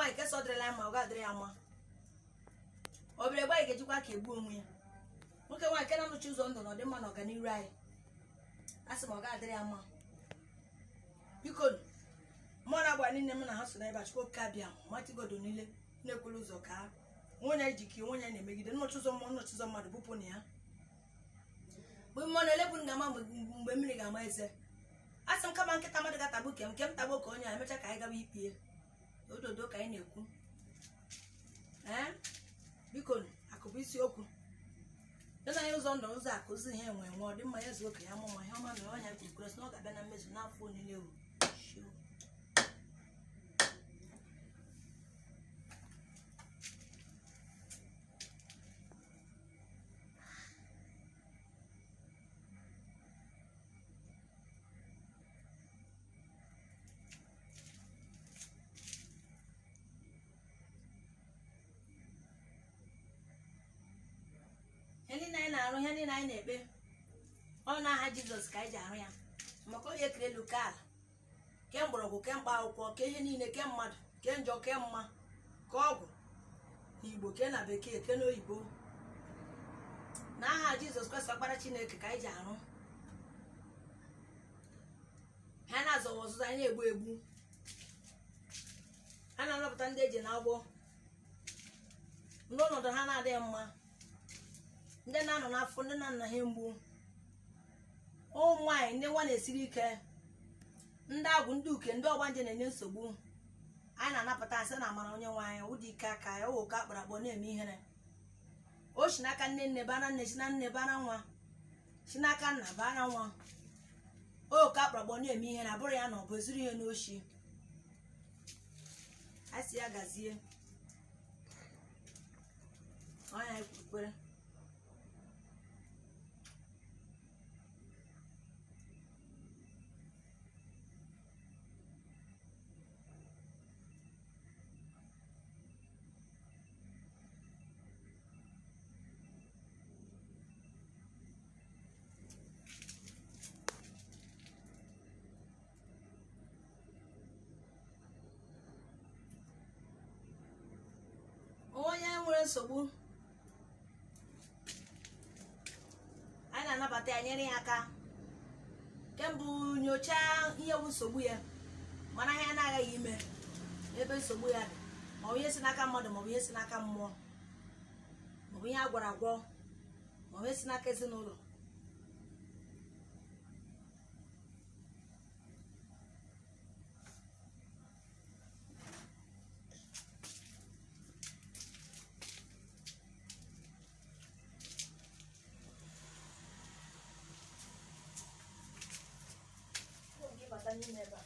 Nwaanyị nke sọ dịrịla ya mma, ọ ga-adịrị ya mma. Obere egbe anyị ga-ejikwa ka egbu onwe ya. Nwoke nwaanyị nke na-anọchi ụzọ ndụ na ọdịmma na ọganiru anyị, a sị m ọ ga-adịrị ya mma. Biko, mmụọ na-agba niile m na ha so n'ebe a, Chukwu Okike Abịa matigodo niile na-ekwela ụzọ ka nwunye jike nwunye na-emegide nnọchi ụzọ mmụọ, nnọchi ụzọ mmadụ, bupụ na ya. Mgbe mmụọ na-elebu nga ama, mgbe mmiri ga-ama eze, a sị m kama nkịta mmadụ ga-atagbu kem kem tagbuo ka onye a emecha ka anyị gawa ikpie ododo ka anyị na-ekwu. Ee, biko, akụ bụ isiokwu. Dozi anyị ụzọ ndụ, ụzọ akụ, ụzọ ihe enwe enwe, ọ dị mma, ya zuo oke, ya mụ ma ihe ọma mere ọnya kwuru sị na ọ ga-abịa na mmezu n'afọ niile ewu. Ihe niile anyị na-arụ, ihe niile anyị na-ekpe, ọ n'aha Jizọs ka anyị ji arụ ya, maka onye kere elu ke ala, ke mgbọrọgwụ, ke mkpa akwụkwọ, ke ihe niile, ke mmadụ, ke njọ, ke mma, ke ọgwụ n'Igbo, ke na Bekee, ke n'oyibo. N'aha Jizọs Kraịst, Ọkpara Chineke, ka anyị ji arụ ha. Na-azọwa ọzụzụ anyị, na-egbu egbu, a na-anapụta ndị eji na-agbọ, ndị ọnọdụ ha na-adịghị mma, ndị na-anọ n'afọ, ndị na-anọ ha mgbu, ụmụ nwaanyị, ndị nwa na-esiri ike, ndị agwụ, ndị uke, ndị ọgbanje na-enye nsogbu. Anyị na-anapụta asị na amara Onye nwe anyị ụdị ike aka ya ụka akpara akpọ na-eme ihere. O si n'aka nne nne bara nne, si na nne bara nwa, si n'aka nna bara nwa. Oke akpara akpọ na-eme ihere abụrụ ya na ọ bụ ezuru ihe n'oshi. A sị ya gazie ọnya anyị kwukwere. Onye nwere nsogbu, anyị na-anabata ya, nyere ya aka. Kembụ, nyochaa ihe bụ nsogbu ya, mana ihe na-aghaghị ime ebe nsogbu ya dị, ma ọ bụ ihe si n'aka mmadụ, ma ọ bụ ihe si n'aka mmụọ, ma ọ bụ ihe a gwara agwọ, ma ọ bụ ihe si n'aka ezinụlọ. Bata n'ime ebe a.